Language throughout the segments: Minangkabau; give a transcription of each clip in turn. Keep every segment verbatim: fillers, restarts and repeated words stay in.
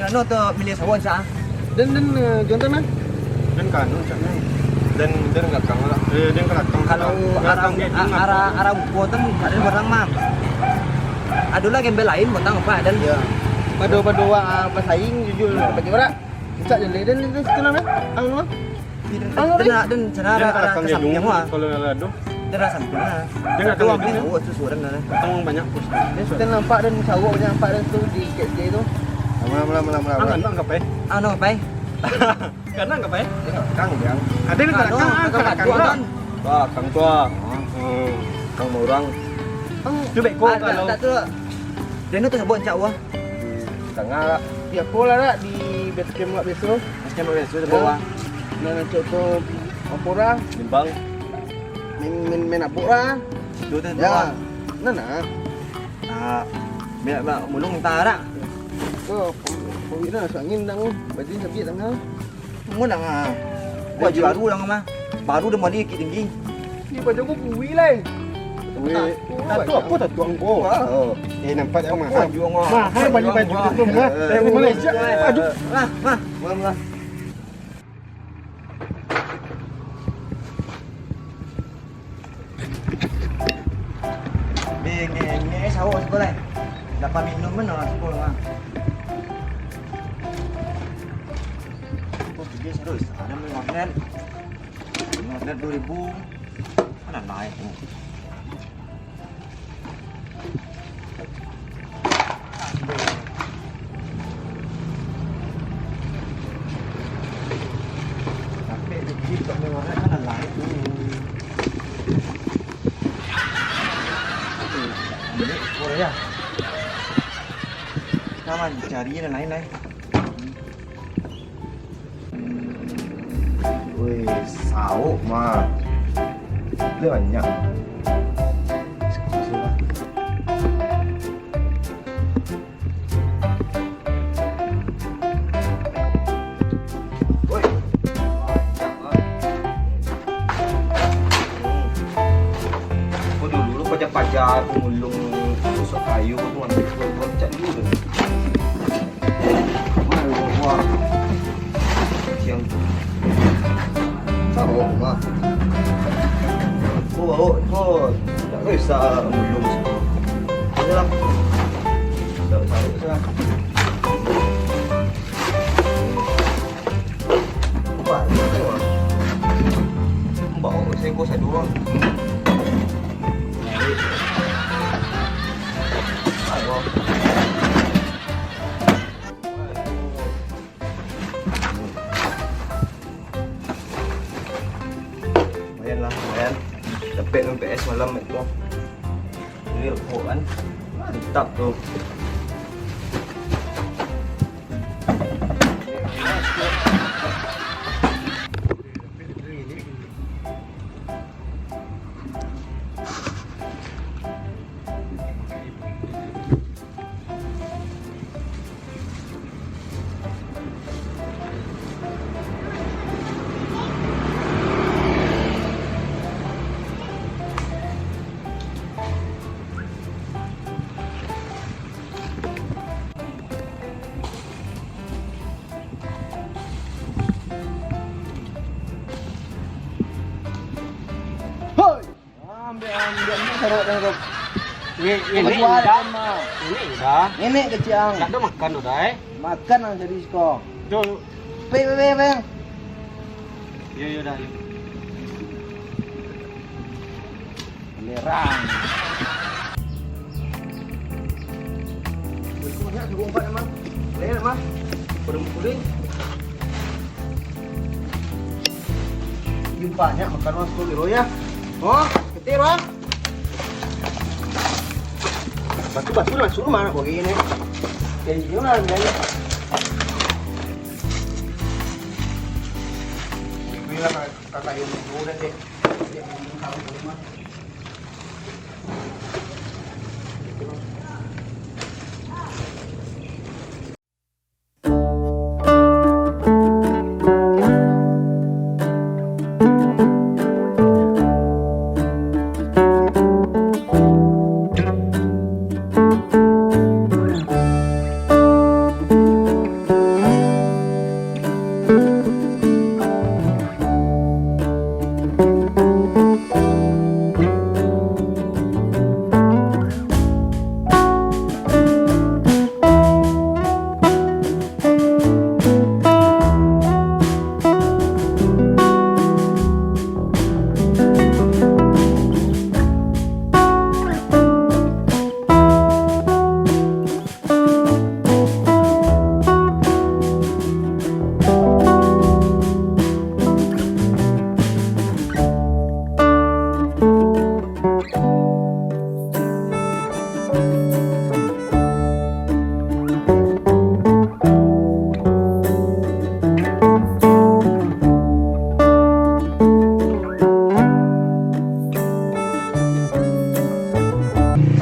Anu tu milih sawo, Cak. Dan, dan, eh, Jontan, ah? Dan ka anu, Cak, eh. Dan, dan ka lakang lah. Eh, dan ka lakang. Kalau arah, arah, arah Uko tu, ada barang, Mang. Ado lah gembel lain, buat apa, dan. Ya. Pado, pado, ah, basaing, jujur, banyak orang. Cak je, dan, dan, dan, situ lah, eh. Ang, ah. Anu, Rik. Dan, dan, cara arah, arah ka samping, wah. Kalau arah tu. Dia rasa pernah. Dia nggak tahu apa. Tahu tu suara dah. Tahu banyak pos. Dia sudah nampak dan sawah banyak nampak dan tu di K J tu. Lama, lama, lama, lama. Ang, ang, ang, kapai? Anu, kapai? Karena kapai? Kang, biang. Ada yang terekam, ah, terekam, kan? Wah, Kang Tua. Hmm, Kang Maurang. Ang, tu beko ada, kalau tak tu. Dia ni tu sebut cak wah. Di tangah lah. Di apa lah, Rak? Di base camp lah biasa. Base camp lah biasa, di bawah. Nah, nak cok tu apa lah? Limbang. Main, main, main abuk lah. Situ tu, ya. Nah, nah. Ah, biar, biar mulung entah, Rak. Tu, kowik dah masuk angin dah, baju sabit tangah. Mun dah, ah. Baju baru dah, mah. Baru dah mandi Bukittinggi. Ni baju aku bui lah. Bui. Tak tahu apa tak tuang ko. Wah. Eh, nampak dah, mah. Baju mah. Mahal baju-baju tu, mah. Eh, dari Malaysia. Aduh. Lah, mah. Mah, mah. Bengek-ngek sawah siko lai. Dapat minum pun orang siko mah. Oh, gede sarus. Ada mah warnet. Warnet dua ribu. Mana naik tu? Sampai di sini tak ada warna kan lain tu. Ambil, oh ya. Kawan cari yang lain-lain. Weh, sauk mah. Dia banyak. Woi. Aku dulu lu paja-paja, aku ngulung tusuk kayu, aku ngambil, aku cak dulu tu. Wah, wah, wah. Siang. Sawo, mah. Oh, oh, oh. Tak bisa mulung. Ayolah. Tak usah, tak usah. Wah, ini mah. Bawa saya kos aduh. Ayo. Lumayan lah, lumayan. Dapek M P S malam itu. Ini rokok kan. Mantap tu. Hoi! Ambiak, ambiak, ambiak sarok dan kau. Ni, ni, ni udah. Ini udah. Ini kecil ang. Tak ada makan udah, eh. Makan ang jadi siko. Tuh. Pe, pe, pe, pe. Yo, yo, dah, yo. Lerang. Banyak tu umpat, Mang. Banyak, Mang. Pada mukul ni. Banyak makan, Mang, sepuluh kilo, ya. Oh, kecil, Mang. Batu-batu lah, suruh mana kau gini. Kayak gini lah, dia. Ini lah, kakak yang dulu deh.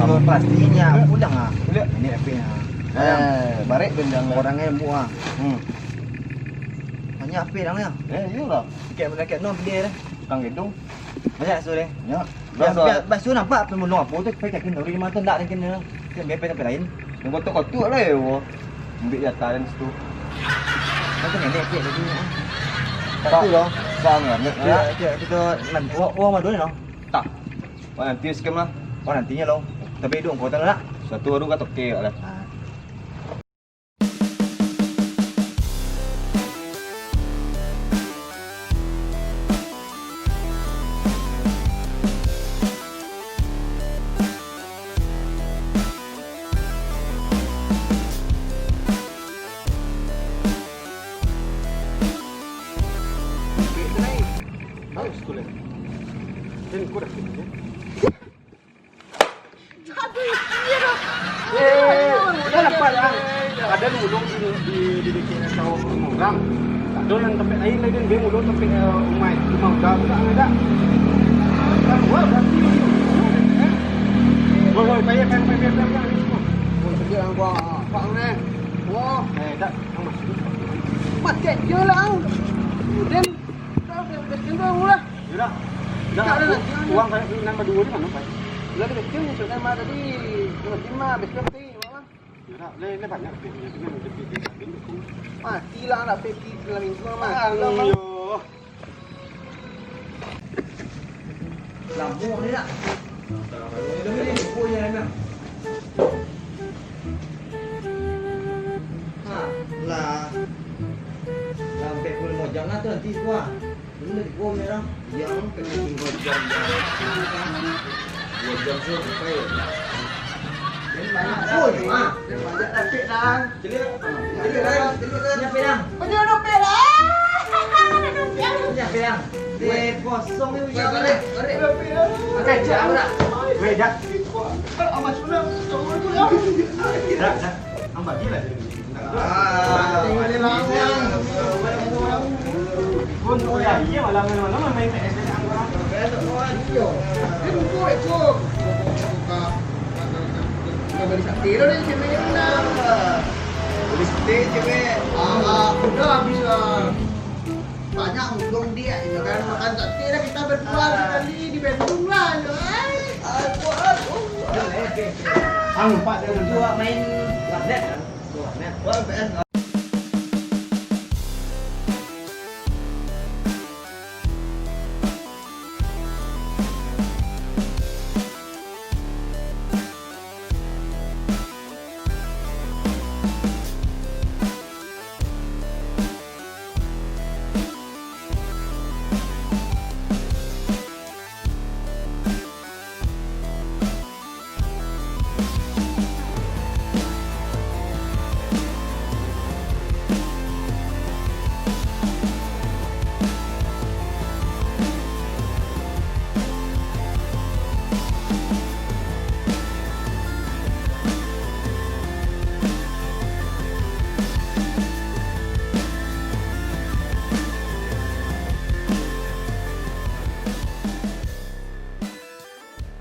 Pasti nyo pulang ah. Pulang. Ini F P ah. Eh, barek gendang lah. Orang yang buah. Hmm. Banyak F P dah lah. Eh, iyolah. Tiket mana tiket enam dia dah. Tukang gedung. Banyak su deh. Ya. Biasa. Biasa nampak pemulung apa tu, pakai kaki dari mata ndak ada kena. Kita biar sampai lain. Yang kotak-kotak lah ya, wo. Ambil jatah dan situ. Macam nenek dia tadi. Satu loh. Sama. Kita, kita, kita nanti. Wah, wah, madu ni loh. Tak. Wah, nanti sikit lah. Wah, nantinya loh. Tapi dong kau tak nak. Satu baru kau toke lah. Ah. Bagus tu, Lek. Dan kau dah kerja. Aduh, iya dah. Eh, dah dapat lah. Ada dulu di, di, di dekat atau orang. Ada yang tempat lain lagi, dia dulu tempat, eh, rumah, rumah udah, udah, udah. Kan gua berarti. Woi, woi, payah, payah, payah, payah, payah. Woi, dia yang gua, Pak, ni. Wah. Eh, dah, yang masuk. Macet je lah. Dan, kau dah, dah, dah, dah, lah. Yo dah. Dah, tak ada nanti, uang kayak nan badua di mana, Pak? Lah, dia kecil ni, soalnya mah tadi, nanti mah, besok nanti, Bang. Yo dah, le, le banyak duitnya tu kan, lebih dia tak duit tu. Mati lah, nak pergi dalam minggu, Bang. Mati lah, Bang. Aduh. Lambung ni nak. Ini ni, oh, ya, enak. Ha, lah. Sampai pukul lima jam lah tu nanti tu, ah. Ini lagi gua merah. Yang kena dua jam, jam. Dua jam tu sampai. Oi, ah. Dia banyak tapi dah. Celik. Celik dah. Celik dah. Nyapi dah. Penyuruh perak. Nyapi dah. Dia kosong ni. Barek, barek. Makan je, aku tak. Weh, dah. Kalau Amat Sulam, tahu tu lah. Dah, dah. Ambil je lah. Ah, boleh lah. Pun, oh ya, iya, malam-malam main P S. Beli sate lo deh, cewek yang undang. Beli sate, cewek. Ah, udah habis lah. Banyak untung dia, gitu kan. Makan sate lah kita berdua sekali di Bandung lah, ya. Aduh, aduh. Ang, Pak, dia berdua main warnet, kan? Warnet. Warnet.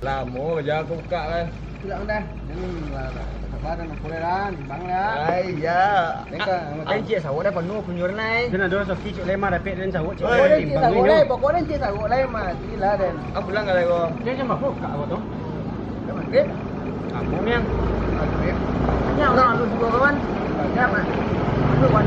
Lamo bajalan ka bukak kan. Pulang dah. Ini lah, tak sabar dah, nak pulang dah, timbang dah. Ai, ya. Ni kan, Ang, Ang Cik Sawok dah panuah kunjur nai. Dan ada rezeki Cik Lema dapik dan Sawok Cik Lema. Pokoknya Cik Sawok lai, pokoknya Cik Sawok lai, mati lah dan. Ang pulang ka lai ko. Dia jam berapa bukak awak tu? Jam maghrib. Kamu, Miang. Maghrib. Ini orang lalu juga kawan. Siapa? Itu kawan.